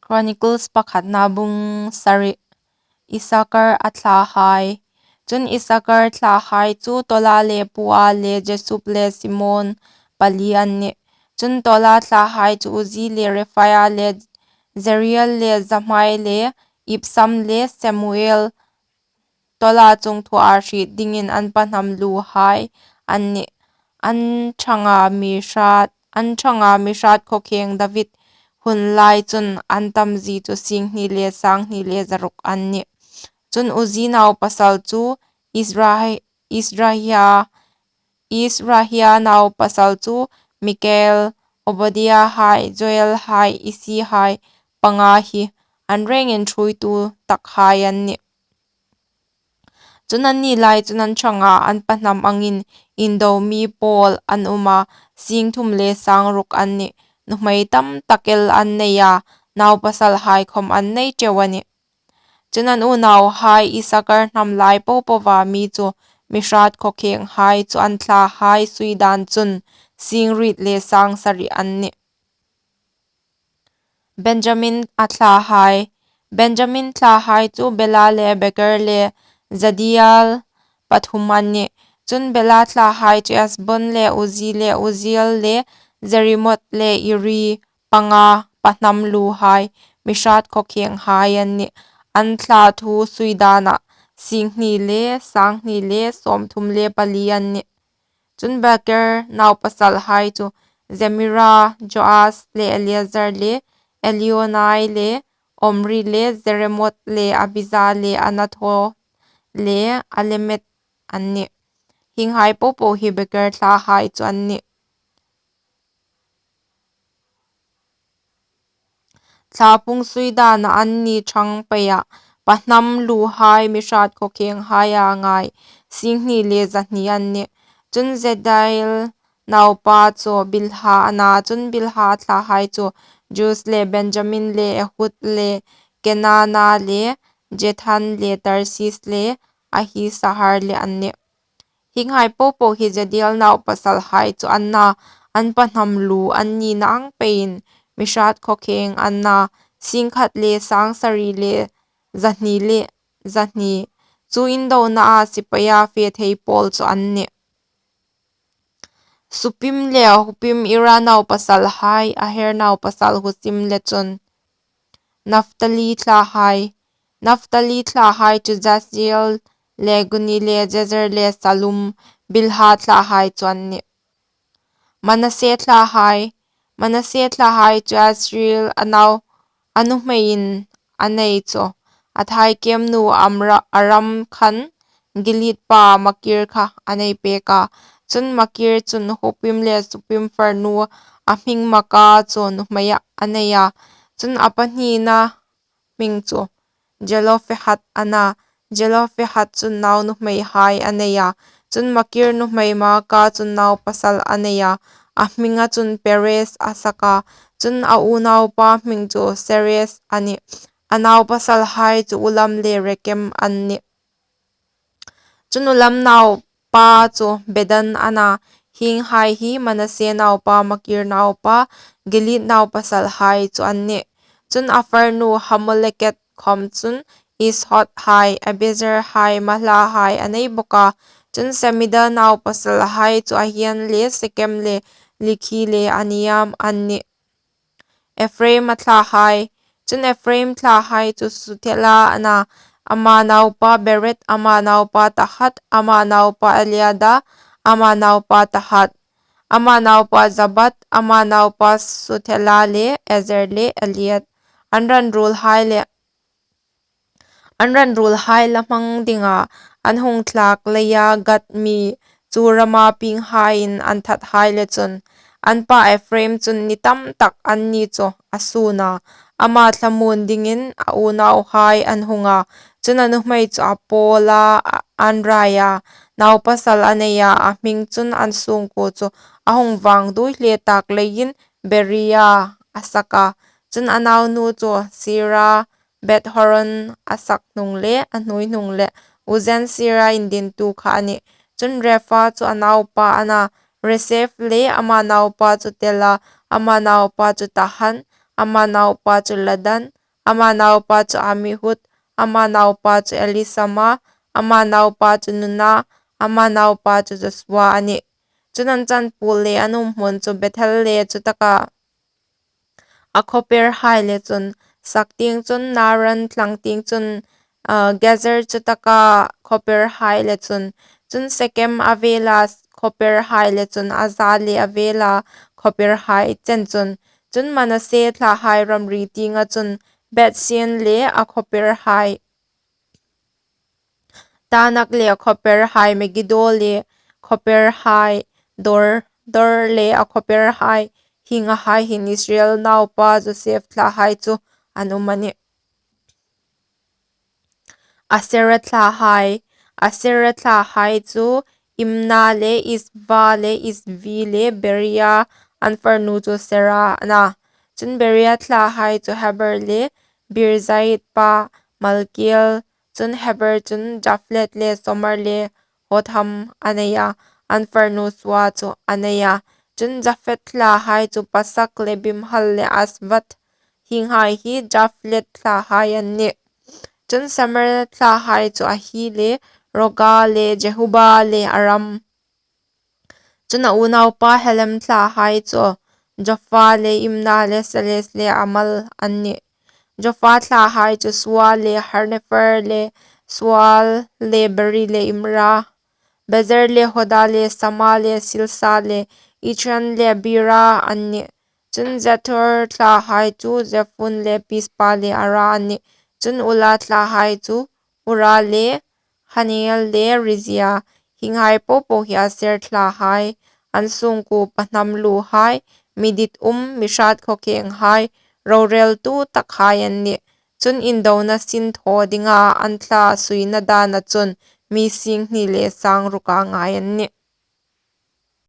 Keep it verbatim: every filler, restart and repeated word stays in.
Chronicles pakhatna bung sari. Isakar a thlahai. Chun Isakar thlahai chu Tola le Pua le Jesup le Simon pali an nih. Chun Tola thlahai chu Uzi le Refaia le Zeriel le Zamai le Ibsam le Semuel, Tola chungthua hriet dingin an pahnam luhai an nih. An ṭhanga mi hrat, an ṭhanga mi hrat khawkheng David hun lai chun an tamzie chu singhni le sanghni le zaruk an nih. Chun Uzi nau pasal chu Israhi-, Israhia, Israhia nau pasal chu Mikael, Obadia hai, Joel hai, Isi hai, panga hi an rengin ṭhuoitu takhai an nih. Chun anni lai chun an ṭhanga an pahnam angin indo mi pawl an um a, singthum le sangruk an nih. Nuhmei tam tak el an nei a, nau pasalhai khawm an nei teu a nih. Chun an unauhai Isakar hnam lai po poa mi chu mi hrat khawkhenghai chu an thlahai sui dan chun singriet le sangsari an nih. Benjamin a thlahai. Benjamin thlahai chu Bela le Beker le Jediael pathum an nih. Chun Bela thlahai chu Esbon le Uzi le Uziel le Jerimoth le Iri, panga, pahnam luhai, mi hrat khawkhenghai an nih. An thla thu sui dana singhni le sanghni le sawmthum le pali an nih. Chun Beker nau pasalhai chu Zemira, Joas le Eliezer le Elioenai le Omri le Jeremoth le Abija le Anathoth le Alemet an nih. Hienghai po po hi Beker thlahai chu an nih. Thlapung sui dana anni ṭhang peia pahnam luhai mi hrat khawkhenghai a ngai singhni le zahni an nih. Chun Jediael naupa chu Bilha a na, chun Bilha thlahai chu Jeus le Benjamin le Ehud le Kenaana le Jethan le Tarsis le Ahisahar le an nih. Hienghai po po hi Jediael nau pasalhai chu an na, an pahnam lu an nina ang peiin mi hrat khawkheng an na, singkhat le sangsari le zahni le zahni. Chu indonaa sipaia fe thei pawl chu an nih. Supim le Hupim Ira nau pasalhai, Aher nau pasal Husim le chun Naphtali thlahai. Naphtali thlahai chu Jahzeel le Guni le Jezer le Salum, Bilha thlahai chu an nih. Manasse thlahai. Manasse thlahai chu Asriel a nau, a nuhmeiin a nei chu a thaikemnu Amra, Aram khan Gilead pa Makir kha a nei pek a. Chun Makir chun Hupim le Supim farnu a hming Maka chu nuhmeiah a nei a. Chun a pahnina hming chu Zelophehad a na. Zelophehad chun nau nuhmeihai a nei a. Chun Makir nuhmei Maka chun nau pasal a nei a. A hminga chun Perez a sak a. Chun a unaupa hming chu Serez a nih. A nau pasalhai chu Ulam le Rekem an nih. Chun Ulam naupa chu Bedan a na. Hienghai hi Manasse naupa, Makir naupa, Gilead nau pasalhai chu an nih. Chun a farnu Hammoleketh khawm chun Ishod hai, Abiezer hai, Mahla hai a nei bawk a. Chun Semida nau pasalhai chu Ahian le Sekem le Likhi le Aniam an nih. Ephraim a thlahai. Chun Ephraim thlahai chu Suthela a na, ama naupa Bered, ama naupa Tahat, ama naupa Eliada, ama naupa Tahat, ama naupa Zabad, ama naupa Suthela le Ezer le Eliad. An ran ruolhai le An ran ruolhai la hmang dinga an hung thlak leia Gad mi chu rama pienghaiin an thathai le chun, an pa Ephraim chun ni tam tak anni chu a sun a, ama thlamuon dingin a unauhai an hung a, chun a nuhmei chu a pawla an rai a, nau pasal a nei a, a hming chun an sungkuo chu a hung vangduoi hle tak leiin Beria a sak a, chun a naunu chu Sira, Beth-horon a sak hnung le a hnuoi hnung le Uzen Sira indintu kha a nih. Chun Repha chu a naupa a na, Reseph le ama naupa chu Tela, ama naupa chu Tahan, ama naupa chu Ladan, ama naupa chu Amihud, ama naupa chu Elisama, ama naupa chu Nun a, ama naupa chu Josua a nih. Chun, an chanpuol le an umhmun chu Bethel le chutaka a khawperhai le chun, sak tieng chun, Naaran thlang tieng chun, Gezer chutaka khawperhai le chun, chun, Sekem a vela khawperhai le chun, Gaza le a vela khawperhai chen chun, chun, Manase thlahai ramri tienga chun, Bethsean le a khawperhai, Taanak le a khawperhai, Megiddo le khawperhai, Dor, Dor le a khawperhai, hieng ang hai hin Israel naupa Josef thlahai chu an um a nih. Asera thlahai, Asera thlahai chu Imna le Isva le Isvi le Beria, an farnu chu Sera a na. Chun, Beria thlahai chu Heber le Birzai pa Malkiel, chun, Heber chun Japhlet le Somer le Hotham a nei a, an farnu Sua chu a nei a. Chun, Japhlet thlahai chu Pasak le Bimhal le Asvath, hienghai hi Japhlet thlahai an nih. Chun, Somer thlahai chu Ahi le Rohga le Jehuba le Aram. Chun, a unaupa Helem thlahai chu Jopha le Imna le Seles le Amal an nih. Jopha thlahai chu Sua le Harnefer le Sual le Beri le Imra, Bezer le Hoda le Sama le Silsa le Itran le Bera an nih. Chun, Jethor thlahai chu Jephun le Pispa le Ara an nih. Chun, Ula thlahai chu Ura le Haniel le Rizia, hienghai po po hi Aser thlahai, an sungkuo pahnam luhai, mi dit um, mi hrat khawkhenghai, roreltu takhai an nih. Chun, indona sin thaw dinga an thla suina dana chun mi singhni le sangruka ngai an nih.